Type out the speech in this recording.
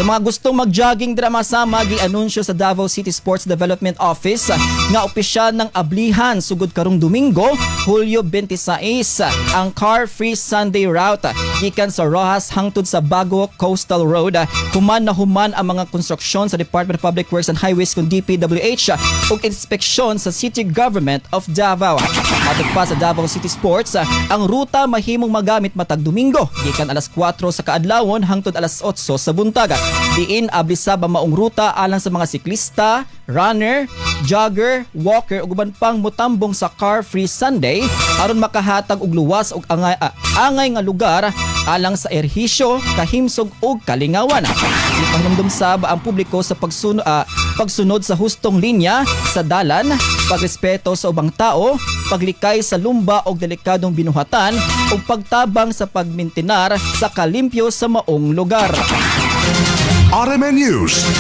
Sa mga gustong mag-jogging dira, mga sama, gi-anunsyo sa Davao City Sports Development Office nga opisyal ng ablihan sugod karong Domingo, Hulyo 26, ang Car Free Sunday route gikan sa Roxas hangtod sa Bago Coastal Road human na human ang mga konstruksyon sa Department of Public Works and Highways kung DPWH ug inspeksyon sa City Government of Davao. Matod pa sa Davao City Sports, ang ruta mahimong magamit matag Domingo gikan alas 4 sa kaadlawon hangtod alas 8 sa buntag. Diin abli sab ang maong ruta alang sa mga siklista, runner, jogger, walker ug uban pang mutambong sa Car Free Sunday aron makahatag og luwas ug angay nga lugar alang sa ehersisyo, kahimsog ug kalingawan. Ipahinumdum sab ang publiko sa pagsunod sa hustong linya sa dalan, pagrespeto sa ubang tao, paglikay sa lumba og delikadong binuhatan ug pagtabang sa pagmintinar sa kalimpyo sa maong lugar. RMN News.